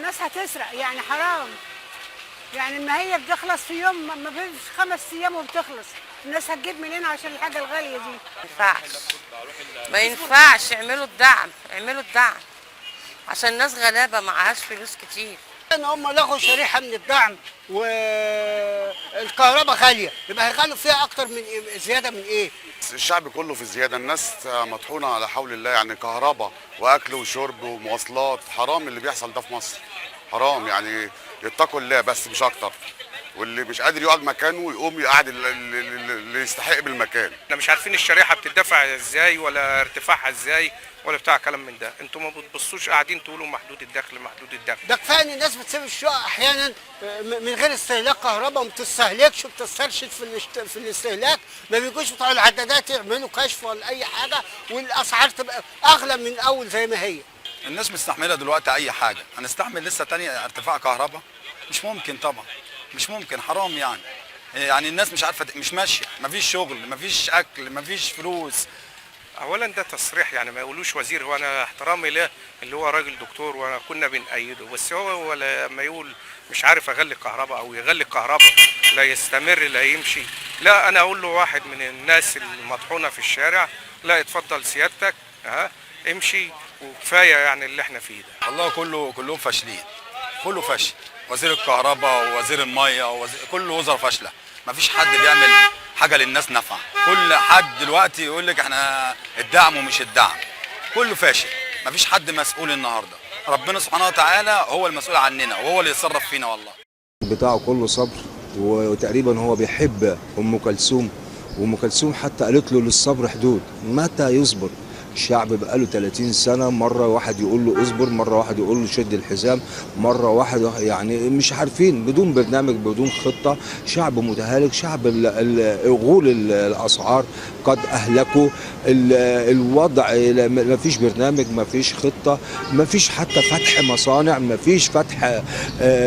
الناس هتسرق يعني، حرام يعني. ما هي بتخلص في يوم، ما فيش 5 ايام وبتخلص. الناس هتجيب منين عشان الحاجة الغالية دي؟ ما ينفعش، ما ينفعش. اعملوا الدعم، اعملوا الدعم عشان الناس غلابة معهاش فلوس كتير. ان هم لغوا شريحة من الدعم والكهرباء غالية، يبقى هيغلوا فيها اكتر من إيه؟ زيادة من ايه؟ الشعب كله في زيادة، الناس مطحونه على حول الله، يعني كهرباء واكل وشرب ومواصلات. حرام اللي بيحصل ده في مصر، حرام يعني. يتقوا الله بس مش اكتر، واللي مش قادر يقعد مكانه يقوم يقعد اللي يستحق بالمكان. احنا مش عارفين الشريحة بتدفع ازاي ولا ارتفاعها ازاي ولا بتاع كلام من ده. انتوا ما بتبصوش، قاعدين تقولوا محدود الدخل محدود الدخل. ده كفاية ان الناس بتسيب الشقق احيانا من غير استهلاك كهرباء، وما بتستهلكش وبتسترشد في الاستهلاك، ما بيجوش بتوع العدادات يعملوا كشف ولا اي حاجة، والاسعار تبقى اغلى من الاول زي ما هي. الناس مستحمله دلوقتي اي حاجة، هنستحمل لسه تاني ارتفاع كهرباء؟ مش ممكن طبعا، مش ممكن، حرام يعني. يعني الناس مش عارفه، مش ماشية، مفيش شغل، مفيش اكل، مفيش فلوس. اولا ده تصريح يعني ما يقولوش وزير، هو انا احترامي له اللي هو راجل دكتور وانا كنا بنأيده، بس هو لما يقول مش عارف اغلي الكهرباء او يغلي الكهرباء لا يستمر لا يمشي، لا انا اقول له واحد من الناس المطحونه في الشارع، لا اتفضل سيادتك، ها امشي وكفاية يعني اللي احنا فيه ده. والله كلهم فاشلين، كله فاشل، وزير الكهرباء ووزير المية كل وزراء فاشلة، مفيش حد بيعمل حاجة للناس نفع. كل حد دلوقتي يقول لك احنا الدعم ومش الدعم، كله فاشل، مفيش حد مسؤول النهارده. ربنا سبحانه وتعالى هو المسؤول عننا وهو اللي يتصرف فينا. والله بتاعه كله صبر، وتقريبا هو بيحب ام كلثوم، وام كلثوم حتى قالت له للصبر حدود، متى يصبر؟ الشعب بقاله 30 سنة، مرة واحد يقول له اصبر، مرة واحد يقول له شد الحزام، مرة واحد يعني مش عارفين، بدون برنامج بدون خطة، شعب متهالك، شعب غول الأسعار قد أهلكوا الوضع، ما فيش برنامج، ما فيش خطة، ما فيش حتى فتح مصانع، ما فيش فتح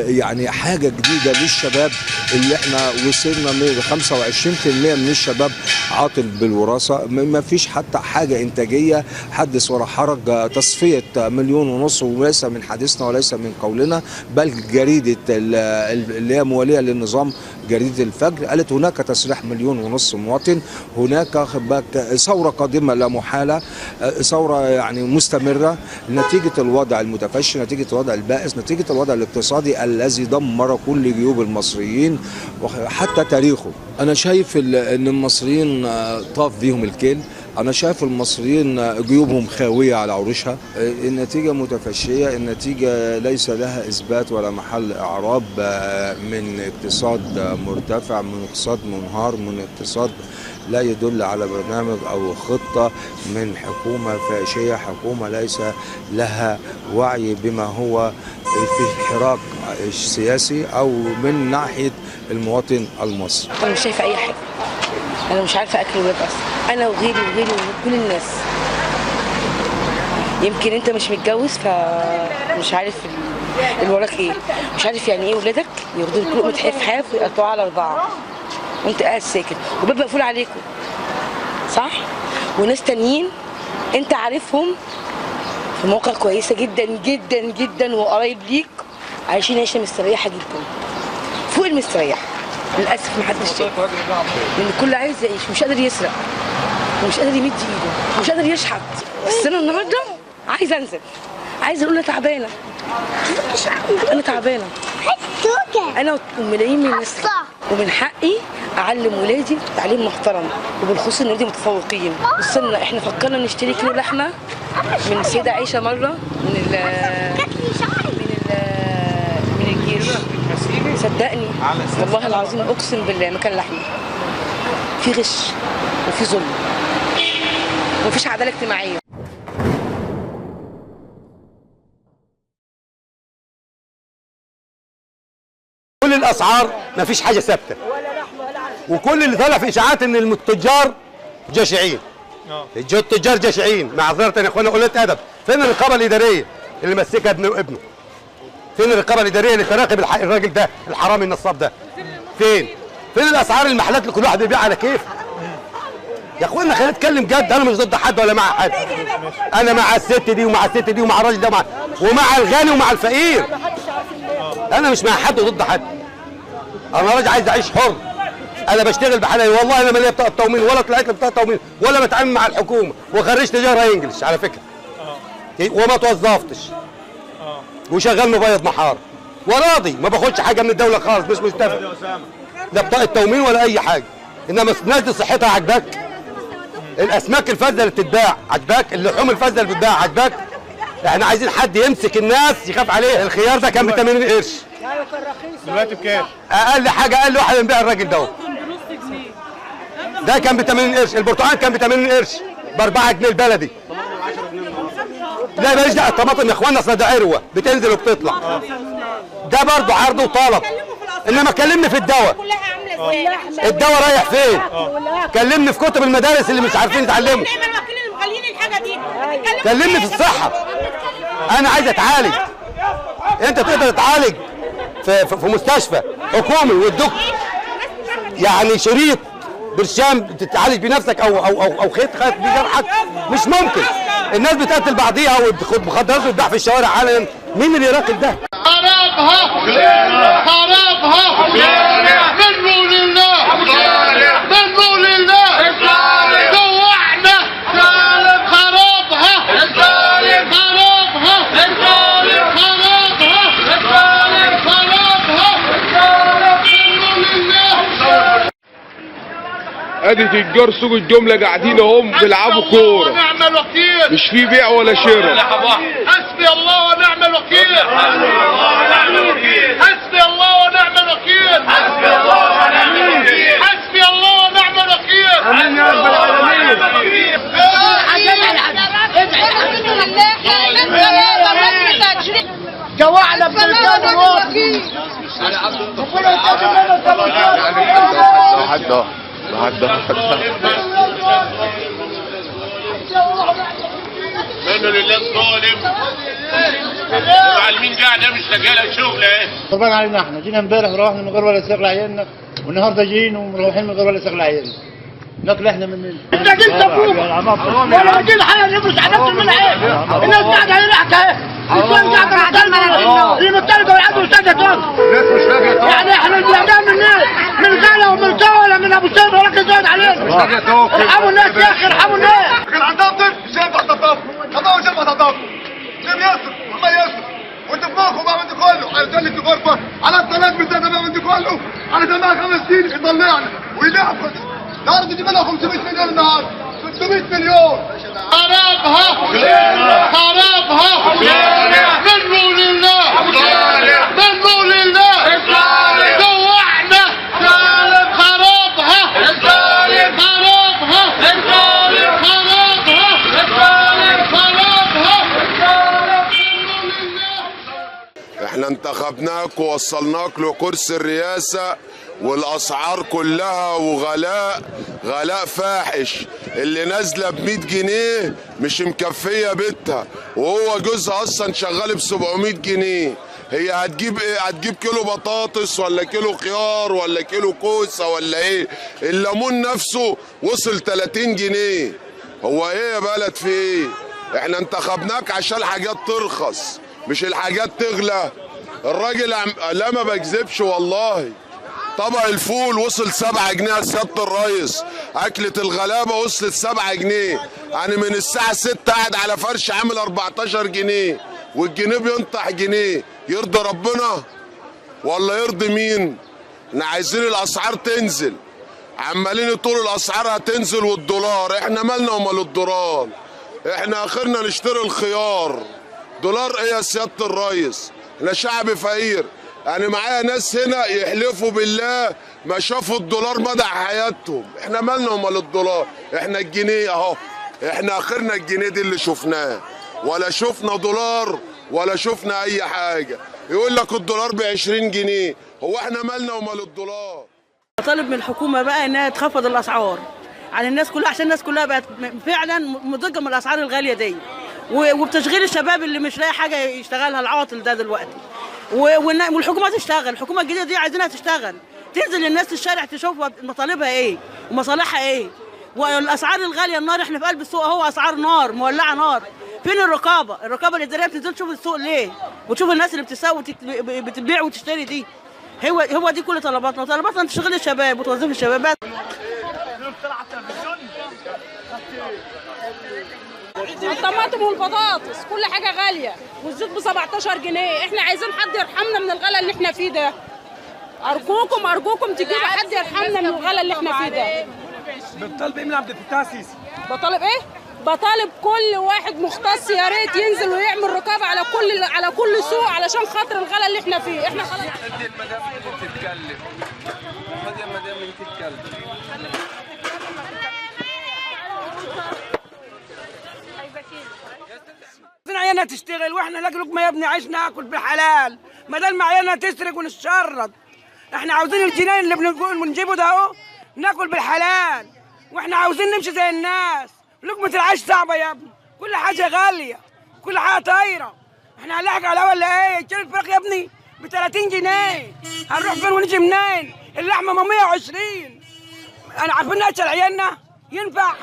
يعني حاجة جديدة للشباب. اللي احنا وصلنا من 25% من الشباب عاطل بالوراثة، ما فيش حتى حاجة إنتاجية، حدث ولا حرج. تصفية 1.5 مليون وليس من حديثنا وليس من قولنا، بل جريدة اللي هي موالية للنظام جريدة الفجر قالت هناك تسريح 1.5 مليون مواطن، هناك ثورة قادمة لا محالة، ثورة يعني مستمرة نتيجة الوضع المتفشي، نتيجة الوضع البائس، نتيجة الوضع الاقتصادي الذي دمر كل جيوب المصريين وحتى تاريخه. أنا شايف أن المصريين طاف بيهم الكيل، أنا شايف المصريين جيوبهم خاوية على عروشها، النتيجة متفشية، النتيجة ليس لها إثبات ولا محل إعراب، من اقتصاد مرتفع، من اقتصاد منهار، من اقتصاد لا يدل على برنامج أو خطة، من حكومة فاشية، حكومة ليس لها وعي بما هو في حراك سياسي أو من ناحية المواطن المصري. أنا مش شايفة أي حاجة، أنا مش عارفة أكل ولاد أصلا، أنا وغيري وغيري وكل الناس. يمكن أنت مش متجوز فمش عارف اللي وراك إيه، مش عارف يعني إيه ولادك ياخدوا لقمة حاف حاف ويقطعوها على 4 وأنت قاعد ساكت وباب مقفول عليكم، صح؟ وناس تانيين أنت عارفهم في مواقع كويسة جدا جدا جدا وقرايب ليك عايشين عيشة مستريحة جدا فوق المستريحة. للاسف محدش شايف، لان الكل عايز يعيش ومش قادر يسرق ومش قادر يمد ايده ومش قادر يشحت. بس انا النهارده عايزه انزل، عايزه اقول انا تعبانة، انا تعبانة، انا وملايين من الناس، ومن حقي اعلم ولادي تعليم محترم، وبالخصوص ان ولادي متفوقين. وصلنا احنا فكرنا نشتري كيلو لحمه من السيدة عائشة مرة من من الجيش، صدقني والله العظيم اقسم بالله ما كان لحمه. في غش وفي ظلم ومفيش عدالة اجتماعية. كل الاسعار مفيش حاجة ثابتة، وكل اللي طالع في اشاعات ان التجار جشعين. التجار جشعين، معذرة يا اخوانا قلة ادب. فين الرقابة الادارية اللي ماسكها ابنه وابنه؟ فين الرقابة الادارية اللي تراقب الراجل ده الحرامي النصاب ده؟ فين؟ فين الاسعار المحلات اللي كل واحد بيبيع على كيف؟ يا اخوانا خلينا نتكلم جد، انا مش ضد حد ولا مع حد. انا مع الست دي ومع الست دي ومع الراجل ده ومع الغني ومع الفقير. انا مش مع حد وضد حد. انا راجل عايز اعيش حر. انا بشتغل بحالي، والله انا ماليه بطاقة تموين ولا طلعت لي بطاقة تموين ولا بتعامل مع الحكومة، وخريج تجارة انجلش على فكرة. وما توظفتش. وشغال مبيض محار وراضي، ما باخدش حاجة من الدولة خالص، مش مستفيد. لا بطاقة تموين ولا اي حاجة. انما الناس دي صحتها عاجباك؟ الاسماك الفاسدة اللي بتتباع عاجباك؟ اللحوم الفاسدة اللي بتتباع عاجباك؟ احنا عايزين حد يمسك الناس يخاف عليه. الخيار ده كان ب 80 قرش، دلوقتي بكام؟ اقل حاجة، اقل واحد بنبيع الراجل دوت ده كان ب 80 قرش، البرتقال كان ب 80 قرش، ب 4 جنيه البلدي. لا ماليش دعوه الطماطم يا اخوانا، اصل ده عروة بتنزل وبتطلع. ده برضه عرض وطلب. انما كلمني في الدواء، الدواء رايح فين؟ كلمني في كتب المدارس اللي مش عارفين يتعلموا. كلمني في الصحة. انا عايز اتعالج. انت تقدر تتعالج في مستشفى حكومي والدكتور يعني شريط برشام تتعالج بنفسك او او او او خيط خيط بجرحك، مش ممكن. الناس بتقتل بعضيها ومخدرات بتتباع في الشوارع علنا، مين اللي يراقب ده؟ خرابها خرابها منه لله، منه لله، جوعنا خرابها خرابها خرابها خرابها منه لله. ادي تجار سوق الجملة قاعدين اهم بيلعبوا كورة، مش في بيع ولا شراء. حسبي الله ونعم الوكيل، حسبي الله ونعم الوكيل، حسبي الله ونعم الوكيل، حسبي الله ونعم الوكيل. امين يا رب العالمين. جوعنا بالكاد الوطني، ربنا يتقبل منا. حد حد منه لله الظالم. المعلمين قاعدة مش لاقيه لها شغل اهي. طبعا علينا احنا جينا امبارح روحنا من غير ولا ساق لعيالنا، والنهارده جايين ومروحين من غير ولا ساق لعيالنا. ناكل احنا من انت جيت تفوق ولا جيت حاجة نفرش على نفس الملعب. الناس قاعدة هنا اهي، الناس قاعدة اللي متلقى والعدو مش لاقيه تاكل. يعني احنا بنعمل منين؟ من غلا ومن ولا من ابو سيف ولا زاد علينا. مش لاقيه تاكل. ارحموا الناس يا اخي، ارحموا الناس. كان عندها طفل شايف تحت الطفل، خطأ وشايف تحت الطفل. شايف ياسر، عمال ياسر. وانت في مخه بعمل دي كله، هيطلع في غرفة على الثلاث بتاعنا بعمل دي كله، على سماها 5 سنين يطلعنا ويبيعها. الارض دي منها 500 مليون النهارده، 600 مليون. خرابها خرابها منه لله، منه لله، جوعنا خرابها خرابها خرابها خرابها. احنا انتخبناك ووصلناك لكرسي الرئاسة، والاسعار كلها وغلاء، غلاء فاحش. اللي نازله ب 100 جنيه مش مكفيه بيتها، وهو جوزها اصلا شغال ب 700 جنيه. هي هتجيب ايه؟ هتجيب كيلو بطاطس ولا كيلو خيار ولا كيلو كوسة ولا ايه؟ الليمون نفسه وصل 30 جنيه. هو ايه يا بلد في ايه؟ احنا انتخبناك عشان الحاجات ترخص مش الحاجات تغلى. الراجل لا ما بكذبش والله، طبق الفول وصل 7 جنيه يا سيادة الريس، أكلة الغلابة وصلت 7 جنيه. أنا من الساعة 6 قاعد على فرش عامل 14 جنيه، والجنيه بينطح جنيه. يرضي ربنا ولا يرضي مين؟ احنا عايزين الأسعار تنزل، عمالين يطولوا الأسعار هتنزل والدولار، احنا مالنا ومال الدولار؟ احنا آخرنا نشتري الخيار. دولار ايه يا سيادة الريس؟ احنا شعب فقير. أنا معايا ناس هنا يحلفوا بالله ما شافوا الدولار مدى حياتهم. احنا مالنا ومال الدولار؟ احنا الجنيه اهو، احنا اخرنا الجنيه دي اللي شفناه، ولا شفنا دولار ولا شفنا اي حاجة. يقول لك الدولار ب 20 جنيه، هو احنا مالنا ومال الدولار؟ طالب من الحكومة بقى انها تخفض الاسعار على الناس كلها، عشان الناس كلها بقت فعلا مضجه من الاسعار الغالية دي، وبتشغيل الشباب اللي مش لاقي حاجة يشتغلها، العاطل ده دلوقتي. والحكومة تشتغل، الحكومة الجديدة دي عايزينها تشتغل، تنزل للناس الشارع تشوف مطالبها ايه ومصالحها ايه. والاسعار الغالية النار، احنا في قلب السوق اهو، اسعار نار مولعه نار. فين الرقابة؟ الرقابة الادارية بتنزل تشوف السوق ليه؟ وتشوف الناس اللي بتسوق بتبيع وتشتري دي. هو دي كل طلباتنا، طلباتنا تشغيل الشباب وتوظيف الشباب. الطماطم والبطاطس كل حاجة غالية، والزيت ب 17 جنيه، احنا عايزين حد يرحمنا من الغلا اللي احنا فيه ده. ارجوكم ارجوكم تجيبوا حد يرحمنا من الغلا اللي احنا فيه ده. بتطالب ايه من عبد الفتاح السيسي؟ بطالب ايه؟ بطالب كل واحد مختص يا ريت ينزل ويعمل رقابه على كل سوق علشان خاطر الغلا اللي احنا فيه، احنا خلاص. ادي المدام تتكلم. خد يا مدام انت تتكلم. عايزين عيالنا تشتغل واحنا لاقي لقمة يا ابني عيش ناكل بالحلال، بدل ما عيالنا تسرق ونتشرد. احنا عاوزين الجنان اللي بنجيبه ده اهو ناكل بالحلال، واحنا عاوزين نمشي زي الناس. لقمة العيش صعبة يا ابني، كل حاجة غالية، كل حاجة طايرة. احنا هنلحق على ولا ايه؟ كيلو الفراخ يا ابني ب 30 جنيه، هنروح فين ونجي منين؟ اللحمة ما 120. انا عارفين ناكل عيالنا؟ ينفع؟